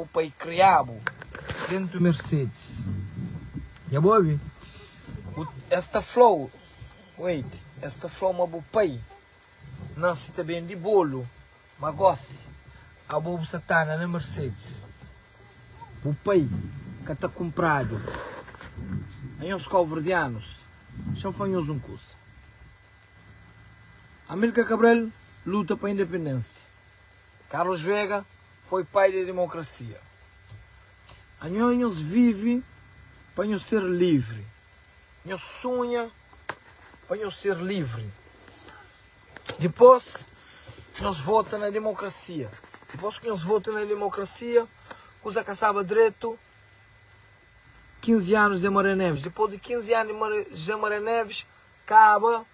Bu pai kriabu dentu Mercedes. Nha bu obi? Bu es ta flau, wait, es ta flau ma bu pai nasi ta bendi bolu, ma gosi abo bu sa ta anda na Mercedes. Bu pai ka ta kunpradu. Anhos kauverdianus, xa-m fla nhos un kusa. Amilcar Cabral luta pa independensia. Carlos Vega foi pai di demokrasia. Anho nhos vive pa nhos ser livri. Nhos sunha pa nhos ser livri. Dipôs nhos vota na demokrasia. Dipôs ki nhos vota na demokrasia, kuza ka staba dretu. 15 anu Zé Maria Neves. Dipôs di 15 anu di Zé Maria Neves, kaba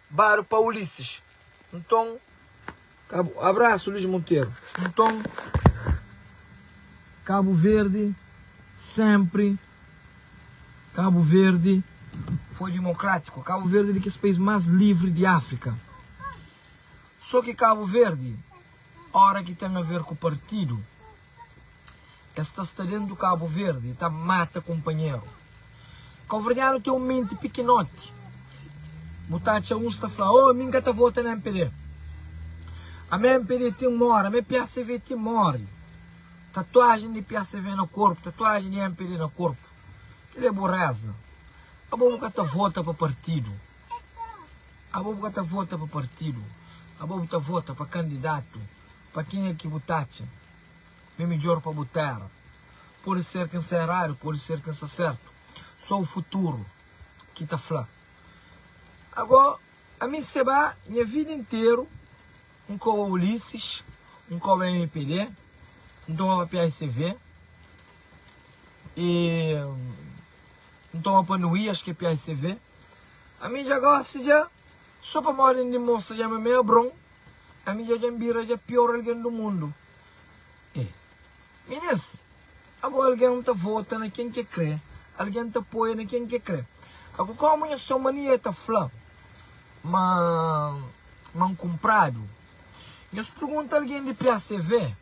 badu pa Ulisses. Nton, Cabo, abraço Luís Monteiro. Nton, Cabo Verde sempre Cabo Verde foi democrático. Cabo Verde é di kes país mais livre di África. Só ki Cabo Verde, ora ki ten a ver ku partido, Es ta sta dentu Kabu Verdi ta mata kunpanheru. Kauverdianu ten un menti pikinoti. Bu ta atxa uns ta fla, Oh, mi N ka ta vota na mpd. Ami mpd ten mori, ami PACV ten mori. Tatuajen di PACV na korpu, tatuajen di mpd na korpu. Kel-li é bureza. Abo bu ka ta vota pa partidu. Abo bu ka ta vota pa partidu. Abo bu ta vota pa kandidatu, pa kenha ki bu ta atxa. ma é midjór pa bu téra. Pode ser ki N sta eradu, pode ser ki N sta sértu. Sô u futuru ki ta fla. Agó, ami N seba nha vida interu, N koba Ulisses, N koba mpd, N toma pa PAICV, e N toma pa Nuías ki é PAICV. Ami dja gósi dja, sô pamodi N dimostra dja ma mi é abron. Ami dja dja-m bira dja pior algen du mundu. E. Minis, ago algen ta vota na ken ke kre, algen ta apoia na ken ke kre. Ago komu nhos ten mania ta fla ma ma N kunpradu, nhos pergunta algen di PACV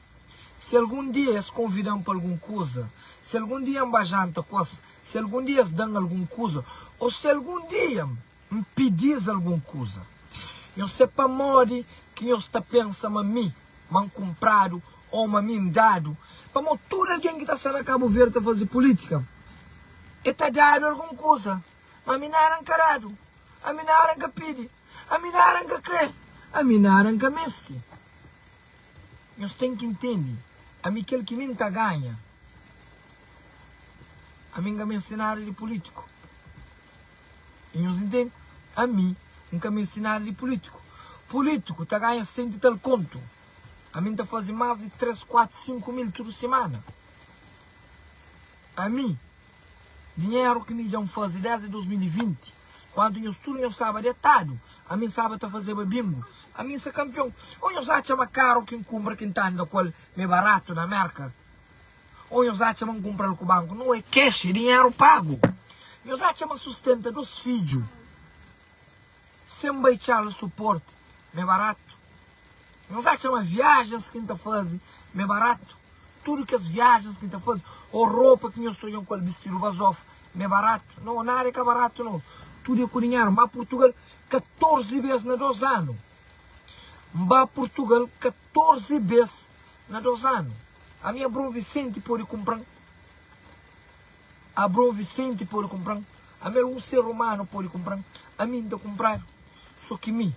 si algun dia es konvida-m pa algun kuza, si algun dia N ba janta ku es, si algun dia es da-m algun kuza, o si algun dia N pidi-s algun kuza. Nhos se pamodi ki nhos ta pensa ma mi, ma N kunpradu ô ma mi N dadu? Pamodi tudu algen ki ta sta na Kabu Verdi ta faze pulítika, e ta dadu algun kuza. Ma mi nada N ka dadu, ami nada N ka pidi, ami nada N ka krê, ami nada N ka meste. Nhos ten ki ntende, ami kel ki mi N ta ganha, ami N ka meste nada di pulítiku. I nhos ntende? Ami N ka meste nada di pulítiku. Pulítiku ta ganha senti tal kontu. Ami N ta faze más di 3, 4, 5 mil tudu simana. Ami, dinheru ki mi dja N faze desdi 2020, kantu nhos tudu nhos staba detadu, ami N staba ta fazeba bingu. Ami N sta kanpion. Ô nhos atxa ma karu ki N kunpra ki N ta anda ku el ma é baratu na Mérka? Ô nhos atxa ma N kunpra-l ku banku? Nau, é kex, é dinheru pagu. Nhos atxa ma sustenta dos fidju sen bai txal suporti ma é baratu? Nhos atxa ma viajens ki N ta faze ma é baratu? Tudu kes viajens ki N ta faze, ô ropa ki nhos ta odja-m ku el bistidu bazofu ma é baratu? Nau, nada é ka baratu nau. Tudu é ku dinheru. N ba Purtugal 14 bês na dos anu. N ba Purtugal 14 bês na dos anu. Ami Abron Vicente pode kunpra-m Abron Vicente pode kunpra-m Ami algun ser umanu pode kunpra-m Ami N ta kunpradu So ki mi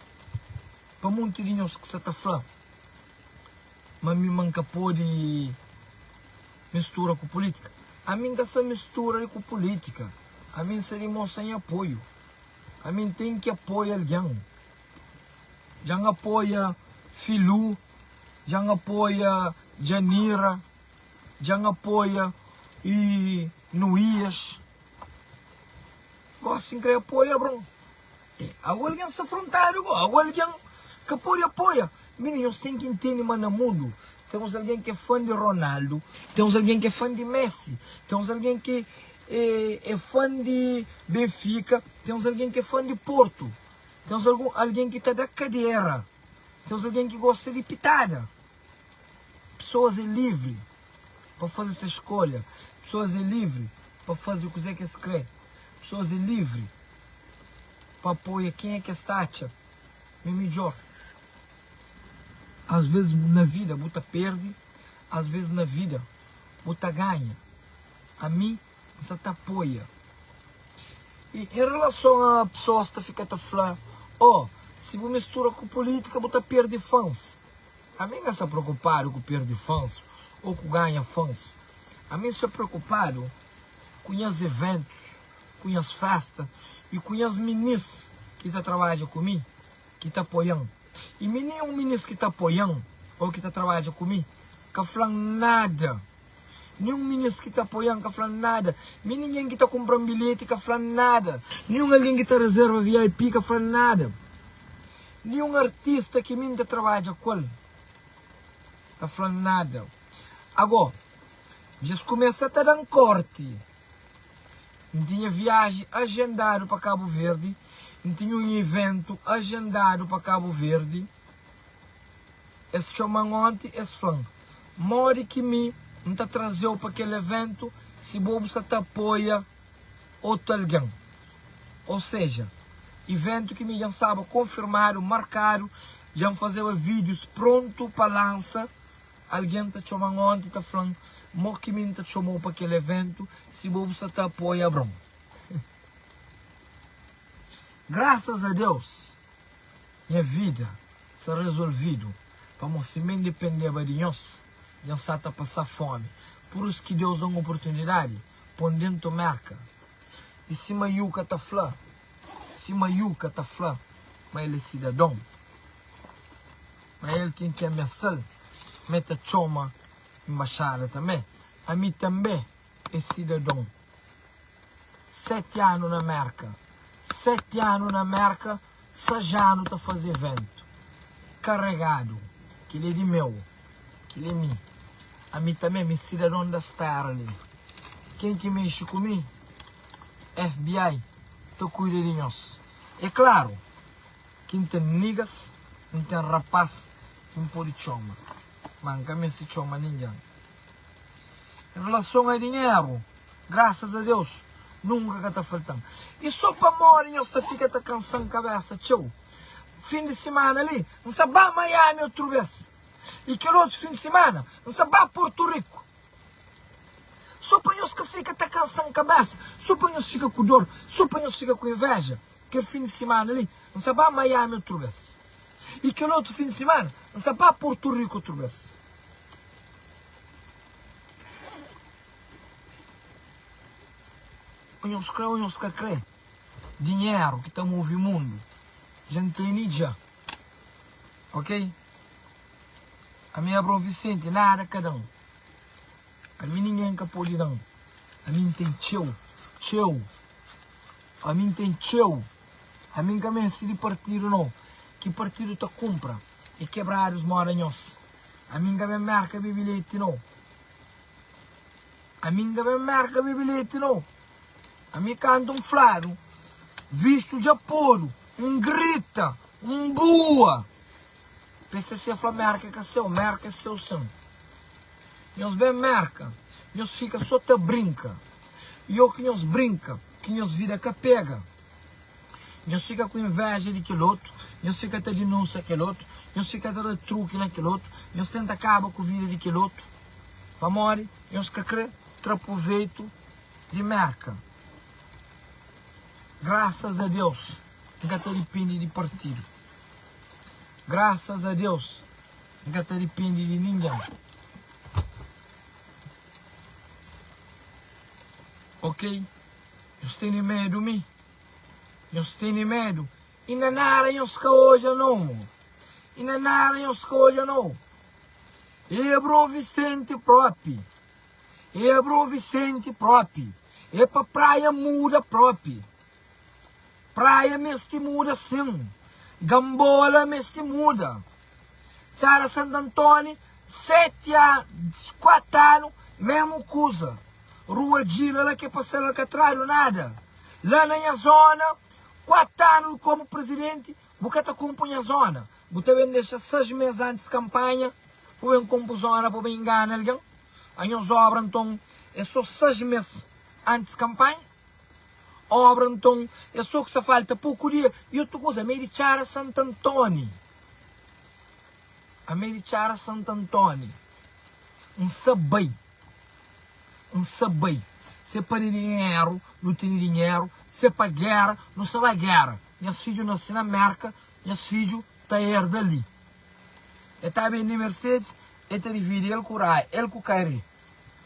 Pa monti di nhos ki sa ta fla Ma mi ma N ka pode mistura ku pulítika Ami N ka sa mistura ku pulítika Ami N sa dimostra nha apoiu Ami N ten ki apoia algen Dja N apoia Filú Dja N apoia Janira, dja N apoia e Nuías. Gosi N kre apoia Abron. E, ago algen sta frontadu go, ago algen ka pode apoia. Mini, nhos ten ki ntende ma na mundu ten uns algen ki é fan di Ronaldo, ten uns algen ki é fan di Messi, ten uns algen ki é, é fan di Benfica, ten uns algen ki é fan di Porto, ten uns algen ki ta da kadera. Tem uns algen ki gosta di pitada. Pesoas é livri. pa faze ses skolha, pesoas é livri pa faze kuzê ki es krê, pesoas é livri pa apoia kenha ki es ta atxa ma é midjór. Às vezes na vida bu ta perde, às vezes na vida bu ta ganha. Ami N sa ta apoia. I en relason a pesoas ta fika ta fla, Oh, si bu mistura ku pulítika bu ta perde fãs. Ami N ka sta preokupadu ku perde fãs ô ku ganha fãs. Ami N sta preokupadu ku nhas eventus, ku nhas festa i ku nhas minis ki ta trabadja ku mi, ki ta apoia-m. I mi ninhun minis ki ta apoia-m ô ki ta trabadja ku mi ka fla-m nada. Ninhun minis ki ta apoia-m ka fla-m nada. Mi ningen ki ta kunpra-m bilheti ka fla-m nada. Ninhun algen ki ta rezerva VIP ka fla-m nada. Ninhun artista ki mi N ta trabadja ku el ka fla-m nada. Agó, dja es kumesa ta da-m kórti. N tinha viaji ajendadu pa Kabu Verdi, N tinha un ivéntu ajendadu pa Kabu Verdi. Es txoma-m onti, es fla-m, Modi ki mi N ta traze-u pa kel eventu si bo bu sta ta apoia otu algen? Ou seja, iventu ki mi dja N staba konfirmadu, markadu, dja N fazeba vídius prontu pa lansa, algen ta txoma-m onti ta fla-m, Mo ki mi N ta txoma-u pa kel eventu si bo bu sta ta apoia Abron? Grasas a Deus! Nha vida sta rezolvidu pamo si mi N dipendeba di nhos dja N sa ta pasa fomi. Pur isu ki Deus da-m oportunidadi po-m dentu Merka. I sima Yuka ta fla, sima Yuka ta fla ma el é sidadon, ma el ken ki amiasa-l ma el ta txoma enbaxada tanbe, ami tanbe é sidadon. 7 anu na Merka 7 anu na Merka 6 anu ta faze eventu karegadu kel é di meu kel é mi ami tanbe mi sidadon des tera li ken ki mexe ku mi FBI ta kuida di nhos é klaru ki N ten niggas N ten rapaz ki N pode txoma ma N ka meste txoma ningen. Em relason a dinheru, grasas a Deus, nunka ka ta falta-m. I so pamodi nhos ta fika ta kansa-m kabesa txeu. Fin di simana li, N sta ba Miami otru bês. I kel otu fin di simana, N sta ba Portu Riku. So pa nhos ka fika ta kansa-m kabesa, so pa nhos fika ku dor, so pa nhos fika ku inveja, kel fin di simana li, N sta ba Miami otru bês. I kel otu fin di simana, N sta ba Portu Riku otru bês. Ô nhos krê ô nhos ka krê, dinheru ki ta move mundu dja N tene dja, ok? Ami Abraão Vicente nada ka da-m, ami ningen ka pode da-m, ami N ten txeu, txeu, ami N ten txeu, ami N ka meste di partidu nau, ki partidu ta kunpra é kebradus moda nhos. Ami N ka ben merka bebe leti no. Ami N ka ben merka bebe leti no. Ami kantu N fladu vistu dja podu, N grita, N bua. PCC fla merka é ka seu, merka é seu sin. Nhos ben merka, nhos fika so ta brinka. I o ki nhos brinka ki nhos vida ka pega. Nhos fika ku inveja di kel otu, nhos fika ta dinúnsia kel otu, nhos fika ta da truki na kel otu, nhos tenta kaba ku vida di kel otu, pamodi nhos ka krê tra proveitu di Merka. Grasas a Deus, N ka ta dipende di partidu. Grasas a Deus, N ka ta dipende di ningen. Ok? Nhos tene medu mi? Nhos tene medu? Inda nada nhos ka odja no mo. Inda nada nhos ka odja no. E Abraão Vicente propi. E Abraão Vicente propi. E pa praia muda propi. Praia meste muda sim. Gambola meste muda. Txada Santo Antônio, 7 anos, 4 anos, mesmo kuza. Rua Djila la ke pa ser alkatradu nada. La na nha zona, 4 anu komu presidenti, bu ka ta konpo nha zona. Bu ta ben dexa 6 mes antis kampanha bu ben konpo zona pa bu ingana algen? Anhos obra nton é so 6 mes antis kampanha? Obra nton é so ku sa falta poku dia i otu kuza mei di txara Santantoni a mei di txara Santantoni N sa bai N sa bai Se pa di dinheru nu tene dinheru Se pa gera nu sa bai gera Nhas fidju nase na Merka nhas fidju ta erda li E ta bende Mercedes e ta dividi el ku Rai el ku Kairi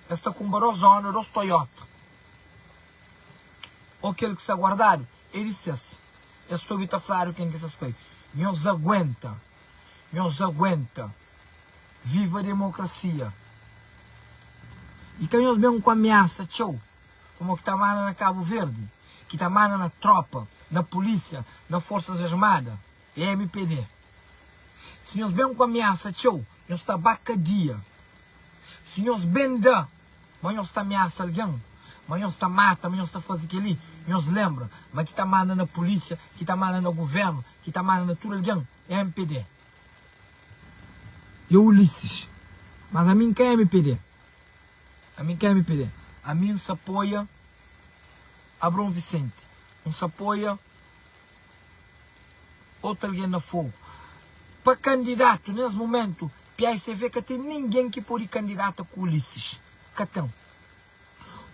Es ta kunpra dos Honda dos Toyota Ô kel ki sta guardadu é di ses. Es ta obi ta fladu ken ki é ses pai. Nhos aguenta! Nhos aguenta! Viva demokrasia! I ka nhos ben ku amiasa txeu, pamodi ki ta manda na Kabu Verdi, ki ta manda na tropa, na pulisia, na forsas armada, é mpd. Si nhos ben ku amiasa txeu, nhos ta ba kadia. Si nhos ben da. Ma nhos ta amiasa algen, ma nhos ta mata, ma nhos ta faze kel-li, nhos lenbra ma ki ta manda na pulísia, ki ta manda na govérnu, ki ta manda na tudu algen é mpd. É Ulisses. Mas ami N ka é mpd. Ami N ka é mpd. Ami N sa apoia Abraão Vicente. N sa apoia otu algen na fogu. Pa kandidatu nes mumentu PICV ka ten ningen ki pode kandidata ku Ulisses. Ka ten.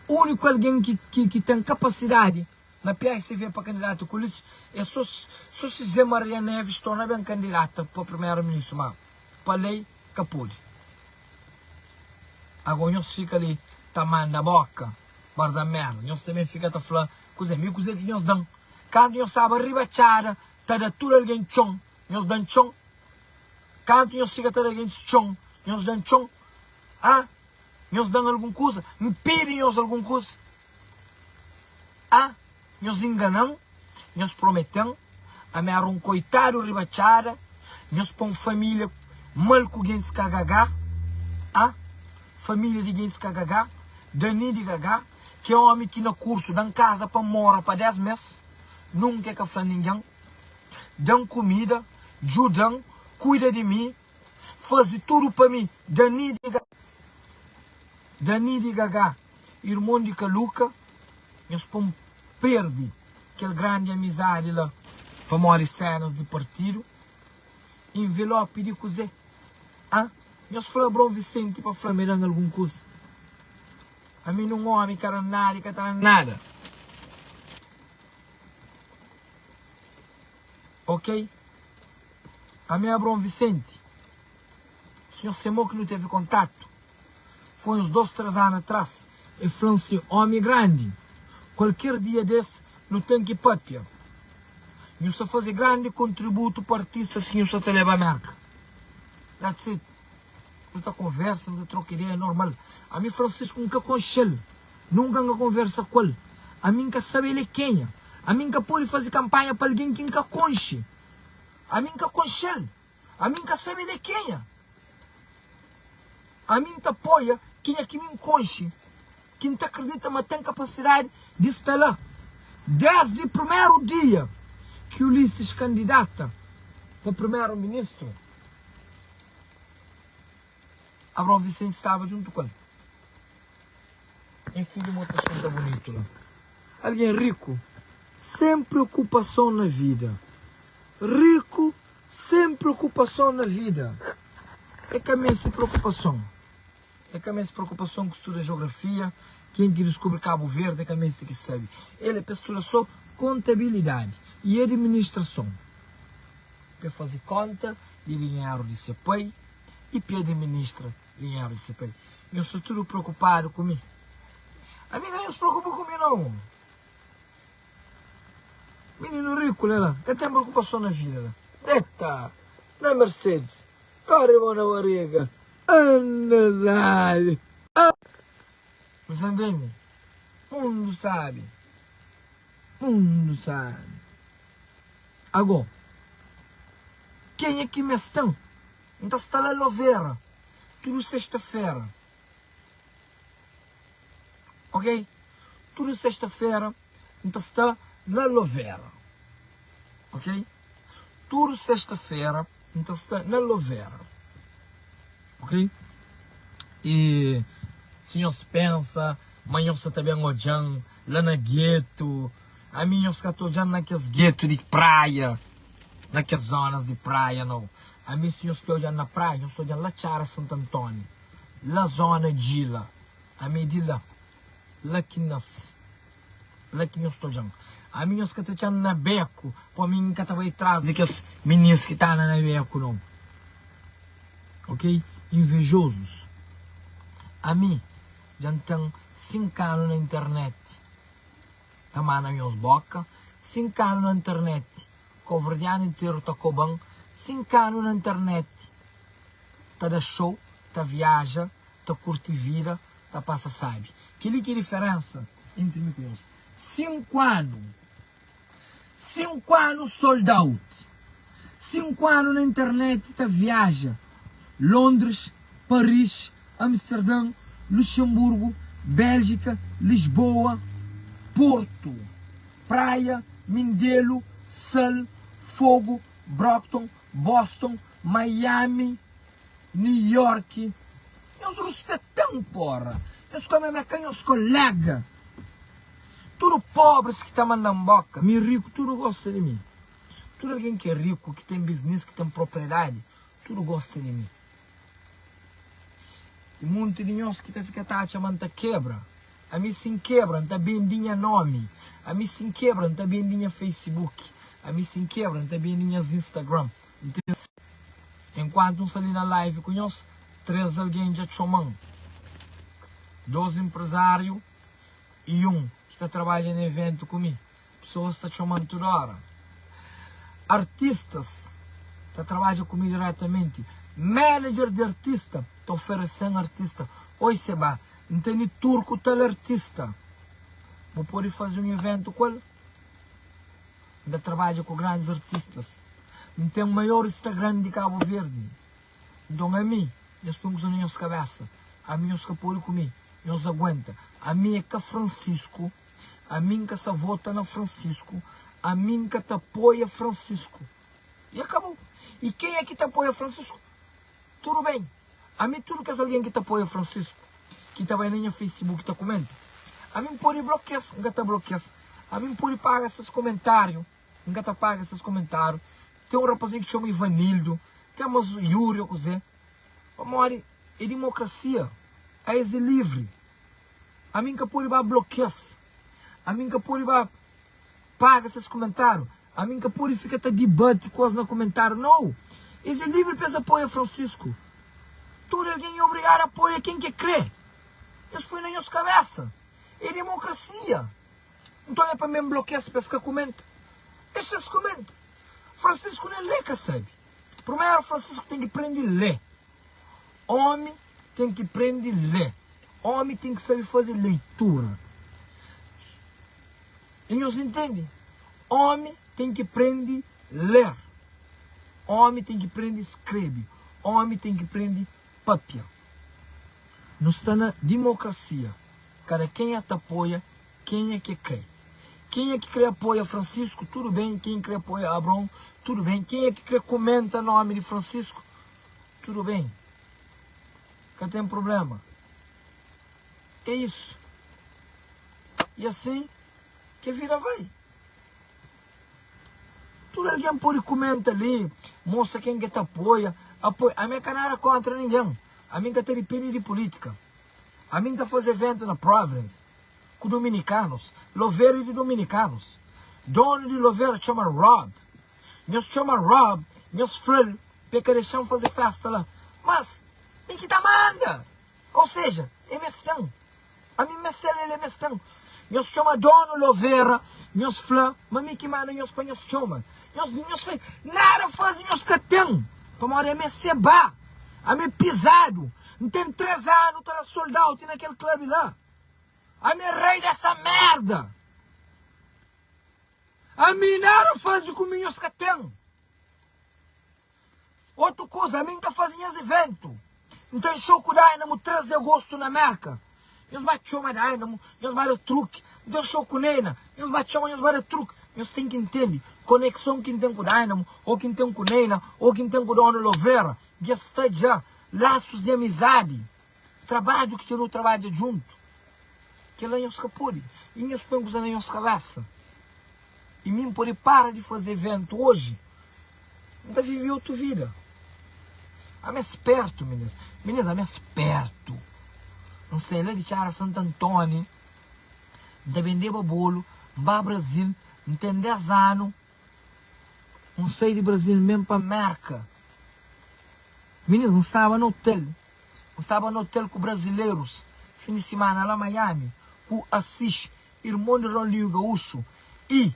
Uniku algen ki ki ten kapasidadi na PICV pa kandidata ku Ulisses é so so si Zé Maria Neves torna ben kandidata pa primeru ministru ma pa lei ka pode. Ago nhos fika li ta manda boka barda merda. Nhos ta ben fika ta fla kuzé mi kuzé ki nhos dan. Kantu nhos staba riba txada ta da tudu algen txon, nhos da-m txon? Kantu nhos fika ta da gentis txon, nhos da-m txon? Ah, nhos da-m algun kuza? N pidi nhos algun kuza? Ah, nhos ingana-m, nhos promete-m, ami éra un koitadu riba txada, nhos pô-m família mal ku gentis ka gagá, ah, família di gentis ka gagá, Dani di gagá. Ke omi ki na kursu da-m kaza pa N mora pa 10 mes, nunka e ka fla ningen. Da-m kumida, djuda-m, kuida di mi, faze tudu pa mi. Dani di Dani di Gagá, irmon di Kaluka, nhos pô-m perde kel grandi amizadi la pamodi sénas di partidu. Envelopi di kuzê? Ah, nhos fla Abraon Vicente pa fla ma e da-m algun kuza. Ami nun omi ka da nada i ka ta da nada. Ok? Ami Abraon Vicente. Senhor Semo ki nu tevi kontatu foi uns dos, tres anu atras. E fla-m si, Omi grandi, kualker dia des nu ten ki papia. Nhu sta faze grandi kontributu pa artistas ki nhu sta ta leba Merka. That's it. Nu ta konversa, nu ta troka ideia normal. Ami Francisco N ka konxe-l, nunka N ka konversa ku el. Ami N ka sabe el é kenha. Ami N ka pode faze kanpanha pa algen ki N ka konxe. Ami N ka konxe-l, ami N ka sabe el é kenha. Ami N ta apoia kenha ki mi N konxe, ki N ta kridita ma ten kapasidadi di sta la. Desdi primeru dia ki Ulisses kandidata pa primeru ministru, Abraão Vicente staba djuntu ku el. Nha fidju mo ta xinta bunitu la. Algen riku sen preokupason na vida. Riku sen preokupason na vida. E ka meste preokupason. E ka meste preokupason ku studa jeografia, ken ki diskubri Kabu Verdi e ka meste ki sabe. El e pa studa so kontabilidadi i administrason. Pa e faze konta di dinheru di se pai i pa e administra dinheru di se pai. Nhos sta tudu preokupadu ku mi? Ami ka nhos preokupa ku mi nau. Mininu riku la la, ka ten preokupason na vida la. Deta na Mercedes, kore mon na bariga, anda sabi. Bu sa ntende? Mundu sabi, mundu sabi. Ago, kenha ki meste-m, N ta sta la Lovera tudu sexta-fera. Ok? Tudu sexta-fera N ta sta na Lovera. Ok? Tudu sexta-fera N ta sta na Lovera. Ok? E. Si nhos pensa ma nhos sa ta ben odja-m la na getu, ami nhos ka ta odja-m na kes getu di praia, na kes zonas di praia nau. Ami si nhos kre odja-m na praia, nhos ta odja-m la Txara Santu Antóniu, la zona Djila. Ami é di la, la ki N nase, la ki nhos ta odja-m. Ami nhos ka ta txa-m na beku, pamodi mi N ka ta bai tras di kes minis ki ta anda na beku nau. Ok invejosos ami dja n ten 5 anu na internet ta manda nhos boka 5 anu na internet koverdianu interu ta koban 5 anu na internet ta da show ta viaja ta kurti vida ta pasa sabi keli ki é diferensa entri mi ku nhos 5 anu. 5 anu sold out. 5 anu na internet ta viaja Londres, Paris, Amsterdã, Luxemburgo, Bélgica, Lisboa, Porto, Praia, Mindelo, Sal, Fogo, Brockton, Boston, Miami, New York. Nhos ruspeta-m porra. Nhos ka me ka nhos kolega. Tudu pobris ki ta manda-m boka, mi riku, tudu gosta di mi. Tudu algen ki é riku, ki ten biznis, ki ten propriedadi, tudu gosta di mi. I monti di nhos ki ta fika ta atxa ma N ta kebra, ami si N kebra, N ta bende nha nomi, ami si N kebra, N ta bende nha Facebook, ami si N kebra, N ta bende nhas Instagram. N ten. Enkuantu N sta li na live ku nhos, 3 algen dja txoma-m, 2 enprezáriu i un ki ta trabadja na eventu ku mi. Pesoas ta txoma-m tudu óra. Artistas ta trabadja ku mi diretamenti. Manager di artista ta oferese-m artista. Oi Seba, N tene tur ku tal artista. Bu pode faze un eventu ku el? N ta trabadja ku grandis artistas. N ten maior Instagram di Kabu Verdi. Nton ami, nhos poi un kuza na nhos kabésa, ami nhos ka pode ku mi, nhos aguenta. Ami é ka Francisco, ami N ka sa vota na Francisco, ami N ka ta apoia Francisco. I akabou. I kenha ki ta apoia Francisco, tudu ben. Ami tudu kes algen ki ta apoia Francisco, ki ta bai na nha Facebook ta kumenta, ami N pode blokia-s, N ka ta blokia-s. Ami N pode paga ses kumentáriu. N ka ta paga ses komentáriu. Ten un rapazinhu ki txoma Ivanildo, ten mas Yuri ô kuzê. Pamodi é dimokrasia, aes é livri. Ami N ka pode ba blokia-s, ami N ka pode ba paga ses komentáriu, ami N ka pode fika ta dibati ku es na komentáriu. Nau! Es é livri pa es apoia Francisco. Tudu algen é obrigadu apoia ken ki e krê. Nhos poi na nhos kabésa. É dimokrasia. Nton é pa mi N blokia-s pa es ka kumenta? Dexa-s kumenta. Francisco nen lé ka sabe. Primeru Francisco ten ki prende lé. Omi ten ki prende lé. Omi ten ki sabe faze leitura. E nhos intende? Omi ten ki prende ler. Omi ten ki prende skrebe. Omi ten ki prende papia. Nu sta na dimokrasia. Kada kenha ta apoia kenha ke kre. Kenha ki kre apoia Francisco, tudu ben, ken kre apoia Abraon, tudu ben, kenha ki kre komenta nomi di Francisco, tudu ben. Ka ten problema. É isso. E assim que a vida vai. Tudu algen pode kumenta li, mostra ken ke ta apoia, apoia. Ami é ka nada kontra ningen. Ami N ka ta dipende di politika. Ami N ta faze eventu na Providence ku dominikanus, Lovera é di dominikanus. Donu di Lovera txoma Rob. Nhos txoma Rob, nhos fla-l pa e ka dexa-m faze festa la. Mas, mi ki ta manda! Ou seja, e meste-m. Ami N meste-l, el e meste-m. Nhos txoma donu Lovera, nhos fla ma mi ki manda nhos pa nhos txoma. Nhos, nhos fla, nada faze nhos ka ten, pamodi ami é seba, ami é pizadu, N ten 3 anu ta da sold out na kel club la. Ami é rei dessa merda. Ami nada faze ku mi nhos ka ten. Otu kuza, ami N ta faze nhas iventu. N ten show ku Dynamo 3 di agostu na Merka. Nhos ba txoma Dynamo, nhos ba da truki. N ten show ku Neyna, nhos ba txoma, nhos ba da truki. Nhos ten ki ntende, konekson ki N ten ku Dynamo, ô ki N ten ku Neyna, ô ki N ten ku Donu Lovera, dja sta dja. Lasus di amizadi. Trabadju ki dja nu trabadja djuntu. Kel-la nhos ka pode. I nhos poi un kuza na nhos kabésa. I mi N pode para di faze eventu oji, N ta vive otu vida. Ami é spertu, minis. Minis, ami é spertu. N sai la di Txara Santu Antóni, N ta bendeba bolu, N ba Brazil, N ten 10 anu, N sai di Brazil N ben pa Mérka. Minis, N staba na otel, N staba na otel ku brazilerus fin di simana la Miami, ku Assis, irmon di Raulio Gaúcho, i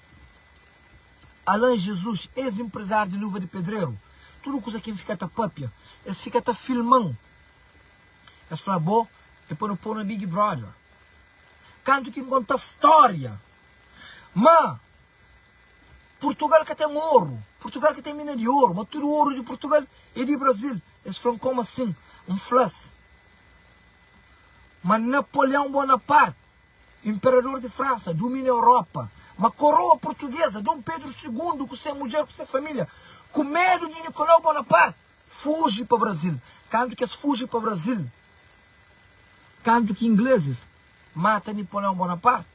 Alan Jesus, ex-empresário di Luva di Pedreru. Tudu kuza ki N fika ta papia, es fika ta filma-m. Es fla, Bo é pa nu pô na Big Brother. Kantu ki N konta stória ma Purtugal ka ten oru, Purtugal ka ten mina di oru, ma tudu oru di Purtugal é di Brazil. Es fla-m, Komu asin? N fla-s ma Napoleão Bonaparte Imperador di Fransa dumina Europa, ma koroa purtugeza, Dom Pedru Sigundu ku se mudjer ku se família, ku medu di Nicolau Bonaparte, fuji pa Brazil. Kantu ki es fuji pa Brazil, kantu ki inglezis mata Nipoleon Bonaparte,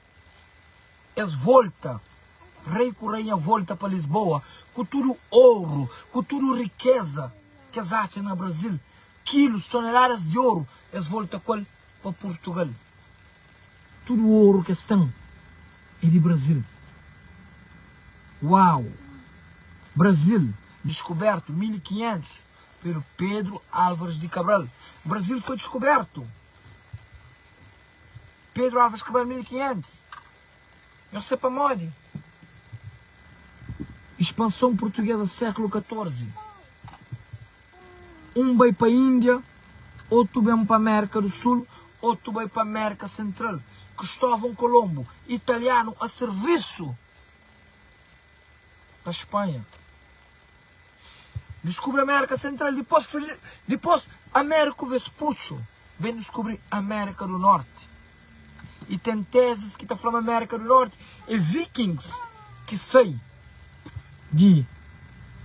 es volta, rei ku rainha volta pa Lisboa ku tudu oru, ku tudu rikeza ki es atxa na Brazil, kilus, toneladas di oru, es volta ku el pa Purtugal. Tudu oru ki es ten é di Brazil. Uau! Brazil, diskubertu 1500 pelu Pedro Álvares de Cabral. Brazil foi diskubertu Pedro Álvares Cabral 1500. Nhos sabe pamodi? Expansão portuguesa século 14. Un bai pa Índia, otu ben pa Mérka du Sul, otu bai pa Mérka Sentral. Kristóvão Kolonbu, italianu a sirvisu pa Spanha, diskubri Amérka Sentral. Dipôs, dipôs Amériku Vespuccio ben diskubri Amérka du Nórti. I ten tézis ki ta fla ma Amérika du Nórti é vikings ki sai di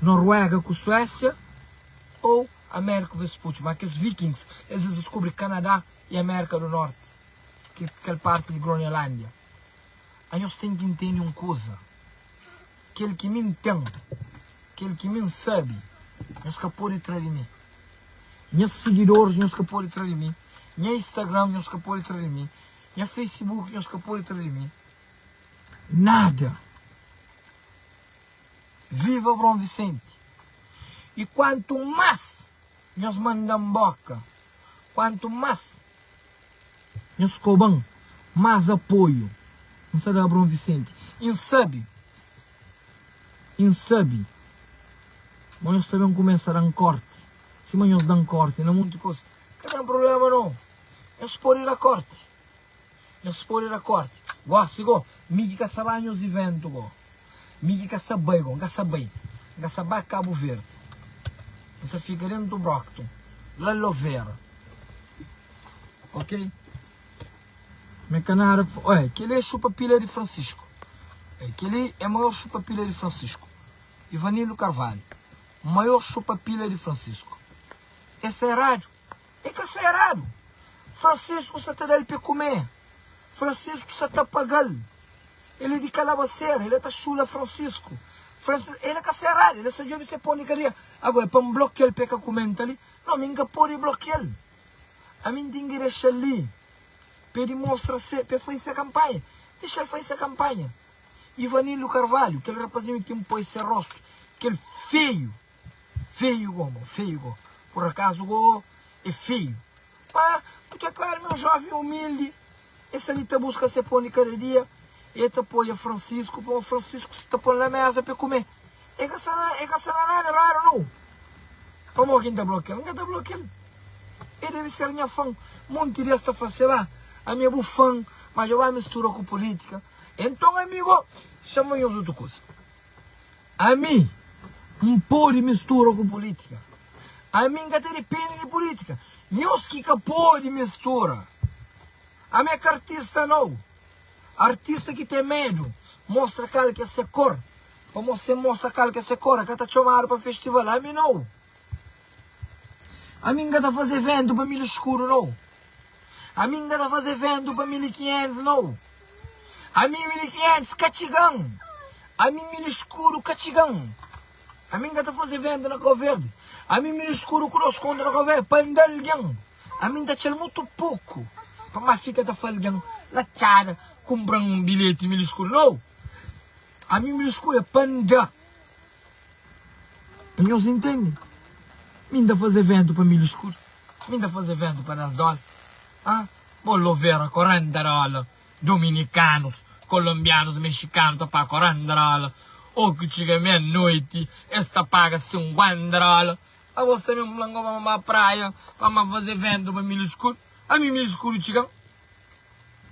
Noruega ku Suésia ô Amériku Vespucci. Má kes vikings es diskubri Kanadá i Amérika du Nórti, ki kel párti di Gronelándia. Anhos ten ki ntende un kuza, kel ki mi N ten, kel ki mi N sabe, nhos ka pode tra di mi. Nhas sigidoris nhos ka pode tra di mi, nha Instagram nhos ka pode tra di mi, nha Facebook nhos ka pode tra di mi, nada. Viva Abraão Vicente! I kuantu más nhos manda-m boka, kuantu más nhos koba-m, más apoiu N sta da Abraão Vicente. I N sabe. I N sabe ma nhos ta ben kumesa da-m kórti, sima nhos da-m kórti na monti kuza. Ka ten prubléma nau. Nhos pode da kórti. Nhos pode da kórti. Gósi gó, mi ki ka sa ba nhos ivéntu gó. Mi ki ka sa bai gó. N ka sa bai. N ka sa ba Kabu Verdi. N sa fika déntu Brockton, la Lovera. Ok? Mi ka nada pa Oé, kel-li é xupa-pila di Francisco. É, kel-li é maior xupa-pila di Francisco. Ivanildo Carvalho, maior xupa-pila di Francisco. É sa eradu? É ka sa eradu. Francisco sa ta da-l pe kume. Francisco sa ta paga-l. El é di Kalabasera, el é ta xula Francisco. Francisco, el é ka sa eradu, el é sa djobe se pon di kadia. Agora, é pa N blokia-l pa e ka kumenta li? Não, mi N ka pode blokia-l. Ami N ten ki dexa-l li. Pa e dimostra se, pa e faze se kanpanha. Dexa-l faze se kanpanha. Ivanildo Carvalho, kel rapazinhu ki N poi se rostu, kel feiu, feiu go, mo, feiu go, pur akazu go e feiu. Ma, mutu é klaru, mi é un joven umildi, e sta li ta buska se pon di kada dia, e ta apoia Francisco, pamodi Francisco sa ta pon na mesa pa e kume. E ka sta na, e ka sta na nada raru nau. Pamodi ki N ta blokia-l? N ka ta blokia-l. E debe ser nha fan. Monti di es ta fla, Seba, ami é bu fan, ma dja ba mistura ku pulítika. Enton, amigo, xa-m nhos otu kuza. Ami, N pode mistura ku pulítika. Ami N ka ta dipende di pulítika. Nhos ki ka pode mistura. Ami é ka artista nau. Artista ki ten medu mostra kal ki é se kor. Pamo se mostra kal ki é se kor, el ka ta txomadu pa festival. Ami nau. Ami N ka ta faze eventu pa milhu skuru nau. Ami N ka ta faze ventu pa 1500 nau. Ami 1500 ka txiga-m. Ami 1000 escudo ka txiga-m. Ami N ka ta faze ventu na Kau Verdi. Ami 1000 escudo ku 2 kontu na Kau Verdi pa N da algen. Ami N ta txal mutu poku pa ma fika ta fla algen la txada kunpra-m un bilheti 1000 escudo. Nau! Ami 1000 escudo é pa N da. Nhos intende? Mi N ta faze ventu pa 1000 escudo. Mi N ta faze ventu pa 10 dóla. Ah, bo lovera 40 dóla. Dominicanos, colombianos, mexicanos ta paga 40 dóla. Ô ki txiga meia noiti, es ta paga 50 dóla. Abo sta mesmu fla-m pa ba praia pa ma faze ventu pa 1000 escudo. Ami 1000 escudo txiga-m?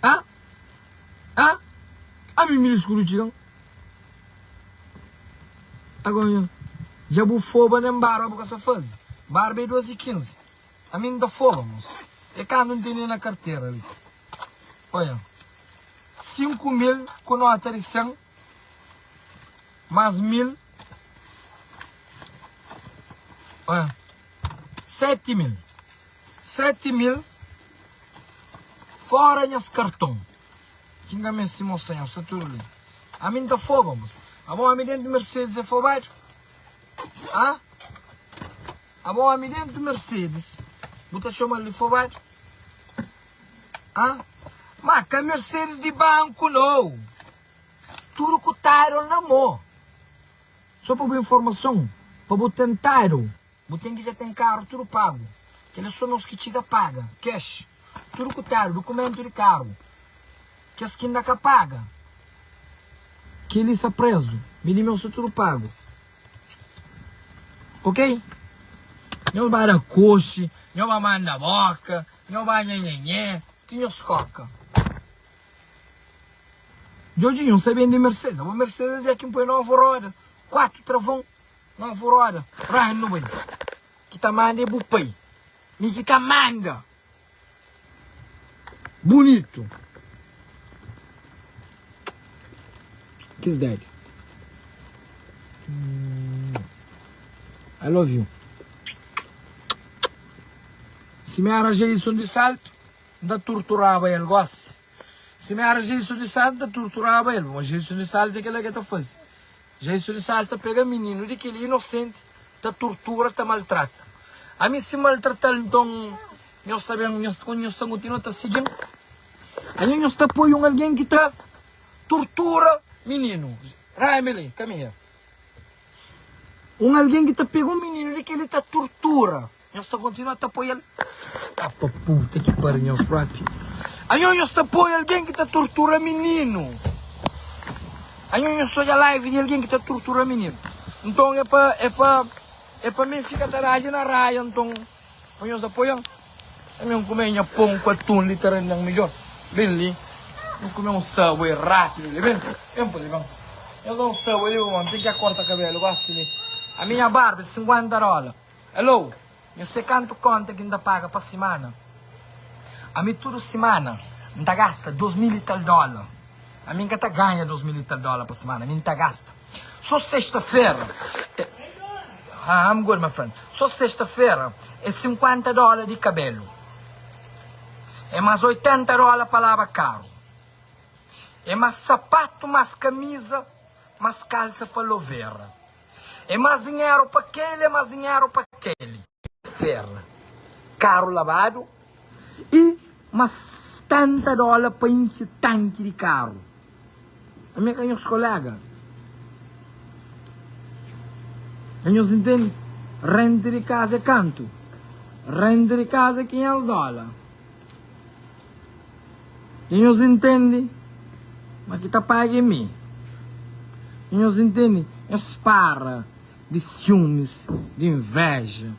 Ah? Ah? Ami 1000 escudo txiga-m? Agora, dja bu foba nen barba bu ka sa faze. Barba é 2 e 15. Ami N ta foba, moço. É kantu N tene na kartera li. Olha, 5 mil ku nota di 100, más mil, olha, 7 mil. 7 mil fora nhas karton. Ki N ka meste mostra nhos, sta tudu li. Ami N ta foba, moço. Abo ami dentu Mercedes é fobadu? Ah? Abo omi dentu Mercedes bu ta txomal di fobadu? Ah? Ma ka Mercedes di banku nou. Tudu ku title na mo. So pa bu informason, pa bu ten title, bu ten ki dja ten karu tudu pagu. Kel é so nos ki txiga paga, cash. Tudu ku title, dukumentu di karu. Kes ki inda ka paga, kel-li sta prezu. Mi di meu sta tudu pagu. Ok? Nhos ba da koxi, nhos ba manda boka, nhos ba nhenhenhé, ti nhos koka. Djodjinho, N sa bende Mercedes. Abo Mercedes é ki N poi novu roda, 4 travon, novu roda. Raha nu bai. Ki ta manda é bu pai. Mi ki ta manda. Bonito. Kiss daddy. I love you. Si mi era Jason di Salto, N ta torturaba el gosi. Si mi era Jason di Salto, N ta torturaba el. Ma Jason di Salto é kila ke ta faze. Jason di Salto ta pega mininu di kili inosenti, ta tortura, ta maltrata. Ami si maltratal, nton nhos ta ben, nhos ta kontinua ta sigi-m? Anho nhos ta poi un algen ki ta tortura mininu. Raimely, come here. Un algen ki ta pega un mininu di kel-li ta tortura. Nhos ta kontinua ta apoia-l? Ah, pa puta ki pari nhos propi. Anho nhos ta apoia algen ki ta tortura mininu. Anho nhos odja live di algen ki ta tortura mininu. Nton é pa é pa é pa mi fika ta dadji na raia nton pa nhos apoia-m. Ami N kume nha pon ku atun li ta rende-m midjor. Ben li, N kume un Subway rápidu li. Ben, ben pa li, ben. Nhos da un Subway li, pamodi N ten ki korta kabelu gosi li. Ami nha barba é 50 dóla. Hello, nhos se kantu konta ki N ta paga pa simana? Ami tudu simana N ta gasta 2000 i tal dóla. Ami N ka ta ganha 2000 i tal dóla pa simana, ami N ta gasta. So sexta-fera, ah, I'm good my friend. So sexta-fera é 50 dóla di kabelu. É más 80 dóla pa laba karu. É más sapatu, más kamiza, más kalsa pa lovera. É más dinheru pa kel, é más dinheru pa kel. Fera, karu labadu i más 70 dóla pa intxi tanki di karu. Ami é ka nhos koléga. Ka nhos intende? Renti di kaza é kantu? Renti di kaza é 500 dóla. Dja nhos intende ma ki ta paga é mi. Dja nhos intende? Nhos para di siumis, di inveja,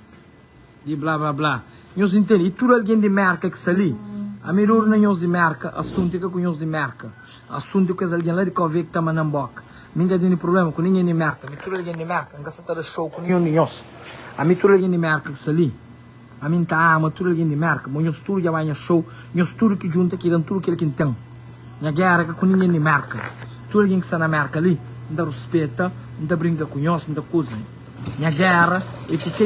di bla bla bla. Nhos intende? I tudu algen di Merka ki sta li, ami dodu na nhos di Merka, asuntu é ka ku nhos di Merka, asuntu é ku kes algen la di Kau Verde ki ta manda-m boka. Mi N ka tene prubléma ku ningen di Merka. Mi tudu algen di Merka, N ka sta ta da xou ku ninhun di nhos. Ami tudu algen di Merka ki sta li. Ami N ta ama tudu algen di Merka, bo nhos tudu dja bai nha show, nhos tudu ki djunta ki dan tudu kel ki N ten. Nha gera ka ku ningen di Merka. Tudu algen ki sta na Merka li, N ta ruspeta, N ta brinka ku nhos, N ta kuza. Nha gera e ku ken.